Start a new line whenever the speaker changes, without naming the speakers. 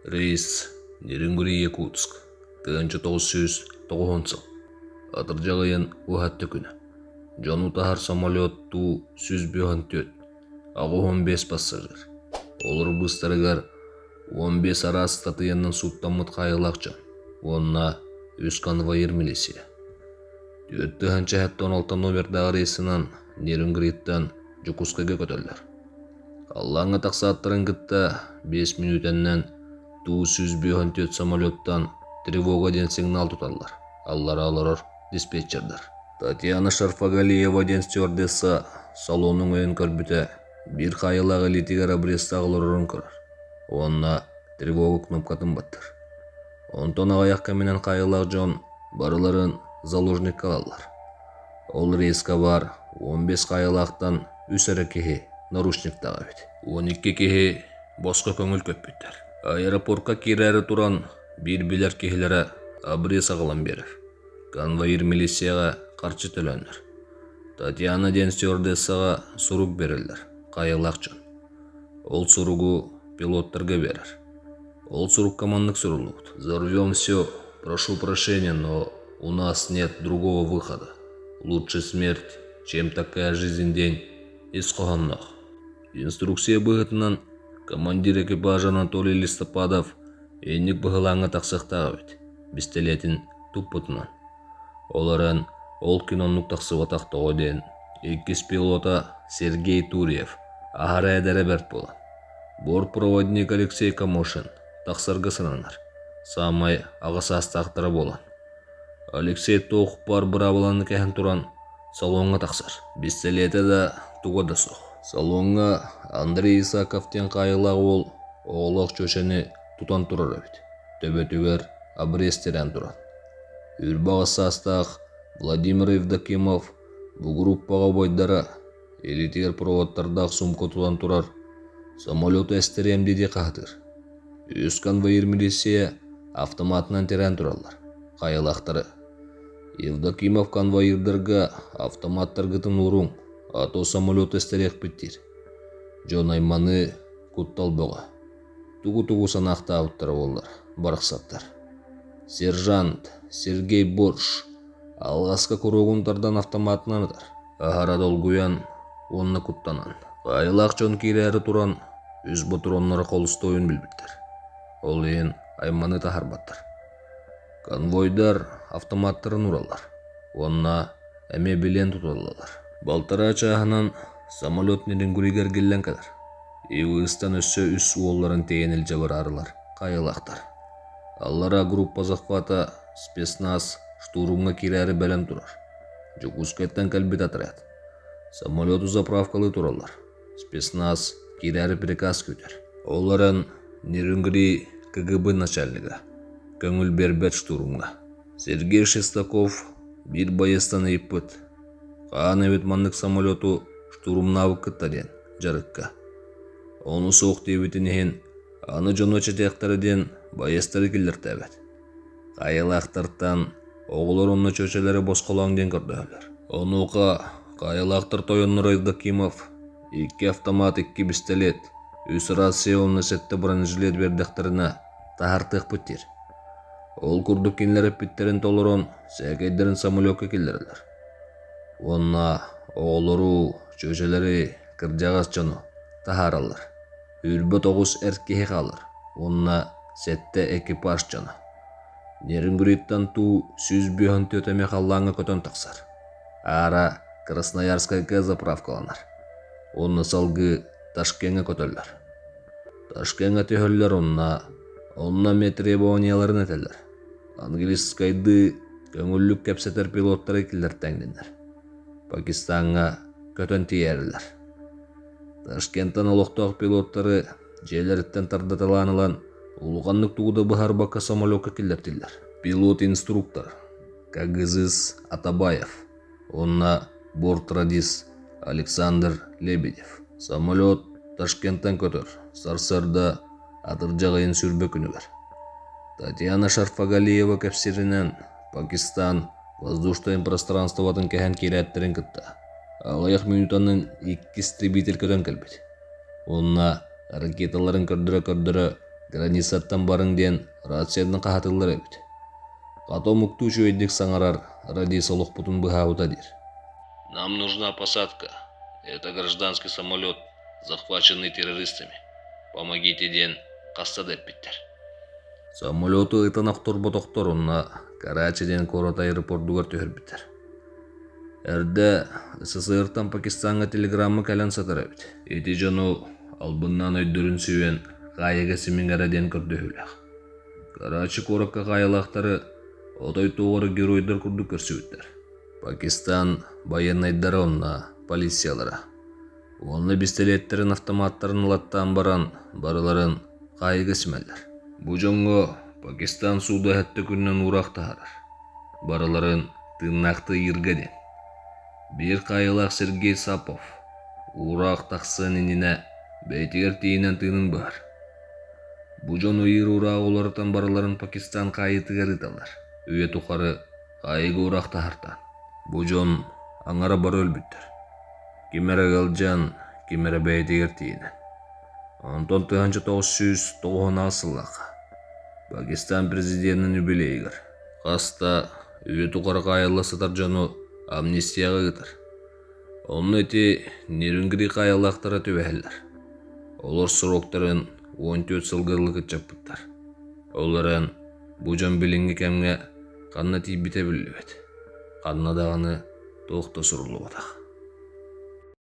Рейс Нерюнгри-Якутск, 1990 сыл. Атырдьах ыйын уһатты күнэ. Дьону таһар самолет Ту-154, 85 пассажир. Олор быыстарыгар 15 араас ыстатыйанан сууттаммыт хаайыылаах дьон уонна үс конвоир милиция. 46 номердаах рейсынан Нерюнгриттан Дьокуускайга көтөллөр. Халлааҥҥа тахсааттарын кытта 5 мүнүүтэннэн Ту-154 самолеттан тревога диэн сигнал туталлар, аллара олорор диспетчердар. Татьяна Шарфагалиева диэн стюардесса салонун өйүн көрбүтэ, биир хаайыылаах илиитигэр обрезтаах олорорун көрөр уонна тревога кнопкатын баттыыр. Онтон аҕыйах кэминэн хаайыылаах дьон барыларын заложникка ылаллар. Ол рейскэ баар 15 хаайыылаахтан үс эрэ киһи наручниктаах эбит. 12 киһи босхо көҥүл көппүттэр. Аэропорка киирээри туран биир билэр киһилэрэ обрез аҕалан биэрэр. Конвоир милицияҕа харчы төлөөннөр. Татьяна диэн стюардессаҕа сурук биэрэллэр, хайалаах дьон. Ол суругу пилоттарга биэрэр. Ол сурукка маннык суруллубут: «Взорвем все, прошу прощения, но у нас нет другого выхода. Лучше смерть, чем такая жизнь день ис хоһоонноох». Инструкция быһыытынан командир экипажа Анатолий Листопадов инник быһылааҥҥа тахсыахтаах эбит, бистэлиэтин туппутунан. Ол эрэн ол күн оннук тахсыбатах тоҕо диэн, иккис пилота Сергей Турьев аһара эдэрэ бэрт буолан, бортпроводник Алексей Камошин тахсарга сананар, саамай аҕа саастаахтара буолан. Алексей туох баар быраабыланы кэһэн туран салоҥҥа тахсар. Бистэлиэтэ да туга да суох. Салоҥҥа Андрей Исаков диэн хаайыылаах уол оҕолоох чүөчэни тутан турар эбит. Төбөтүгэр обрез тирээн туран. Үрбаҕас саастаах Владимир Евдокимов бу группаҕа убайдара илиитигэр проводтардаах сумка тутан турар самолету эстэриэм дии хаһытыыр. Үс конвоир милиция автоматынан тирээн тураллар, хайалаахтары. Евдокимов конвоирдарга автоматтаргытын ууруҥ, а то самолету эстэриэхпит диир. Дьон айманыы, куттал бөҕө. Тугу-тугу санаахтаабыттара буоллар, барахсаттар. Сержант Сергей Борш алҕаска куруогун тардан автоматынан ытар. Аһара долгуйан уонна куттанан. Хаайылаах дьон киирээри туран, үс ботуруоннара холустуойун билбиттэр. Ол иһин айманы таһарбаттар. Конвойдар автоматтарын ураллар уонна эмиэ билиэн туталлар. Балтараа чааһынан самолет Нерюнгрига эргиллэн кэлэр. Ивыстан өссө үс уолларын тиэйэн илдьэ бараарылар, хайалаахтар. Аллараа группа захвата спецназ штурмҥа киирээри бэлэм турар. Дьокуускайтан кэлбит отряд. Самолету заправкалыы тураллар. Спецназ киирээри приказ күүтэр. Ол эрэн Нерюнгри КГБ начальнига көҥүл биэрбэт штурмҥа. Сергей Шестаков биир байыастан ыйыппыт: «Хаан эбит маннык самолету штурмнаабыккыт да диэн дьарыкка. Ону суох диэбитин иһин аны дьону эчэтиэхтэрэ диэн байыастары киллэртээбэт. Хайалаахтартан оҕолор онно чүөчэлэри босхолооҥ диэн көрдөһөллөр. Онуоха хайалаахтар тойонноро Евдокимов икки автомат, икки бистэлиэт, үс рация уонна сэттэ бронежилет биэрдэхтэринэ таһаартыахпыт диир. Ол курдук кинилэр эппиттэрин толорон, сээкэйдэрин самолекка киллэрэллэр. Уонна оҕолору, чүөчэлэри, кырдьаҕас дьону таһаараллар. 29 эр киһи хаалар уонна сэттэ экипаж дьоно. Нерюнгриттан Ту-154 эмиэ халлааҥҥа көтөн тахсар. Аара Красноярскайга заправкаланар. Уонна салгыы Ташкеҥҥа көтөллөр. Ташкеҥҥа түһэллэр уонна онно эмиэ требованиеларын этэллэр. Английскайдыы көҥүллүк кэпсэтэр пилоттары киллэртэҥниннэр. Пакистаҥҥа көтөн тиийэрилэр. Ташкентан олохтоох пилоттары дьиэлэриттэн тардаталаан ылан, улаханнык тугу да быһаарбакка самолекка киллэртиллэр. Пилот-инструктор Кагызыс Атабаев уонна бортрадист Александр Лебедев. Самолет Ташкентан көтөр, сарсыарда атырдьах ыйын сүрбэ күнүгэр. Татьяна Шарфагалиева кэпсииринэн, Пакистан воздушнай пространствотын кэһэн киирээттэрин кытта аҕыйах минутанан иккис истребитель көтөн кэлбит. Уонна ракеталарын көрдөрө-көрдөрө Границаттан барыҥ диэн рациянан хаһатыллар эбит. Хата омуктуу үчүгэйдик саҥарар радист олохпутун быһаабыта диир. Нам нужна посадка. Это гражданский самолет, захваченный террористами. Помогите диэн хаста да эппиттэр. Самолету ытан охторботохтор уонна Карачи диэн куорат аэропордугар түһэрбиттэр. Эрдэ СССР-тан Пакистаҥҥа телеграмма кэлэн сытар эбит. Ити дьону албыннаан өйдөрүн сүүйэн хаайыга симиҥ эрэ диэн көрдөһүүлээх. Карачи куоракка хаайылаахтары отой туох эрэ геройдар курдук көрсүбүттэр. Пакистан байыаннайдара уонна полициялара. Уонна бистэлиэттэрин автоматтарын ылаттаан баран барыларын хаайыга симэллэр. Бу дьоҥҥо Пакистан сууда сэттэ күнүнэн уураах таһаарар. Барыларын тыыннаахтыы ыйыырга диэн. Биир хаайыылаах Сергей Сапов уураах тахсыан иннинэ бэйэтигэр тиийинэн тыынын быһар. Бу дьон ыйыыр уурааҕы уларытан барыларын Пакистан хаайыытыгар ыыталлар. Үйэ тухары хаайыыга уураах таһартаан. Бу дьон аҥара бары өлбүттэр. Ким эрэ ыалдьан, ким эрэ бэйэтигэр тиийинэн. Онтон 1998 сыллаахха Пакистан президенин юбилейыгар хас да үйэ тухары хаайылла сытар дьону амнистияҕа ыытар. Онно ити Нерюнгри хаайылаахтара түбэһэллэр. Олор сроктарын 14 сылга ылы кыччаппыттар. Ол эрэн бу дьон билиҥҥи кэмҥэ ханна тиийбитэ биллибэт. Ханна даҕаны туох да суруллубатах.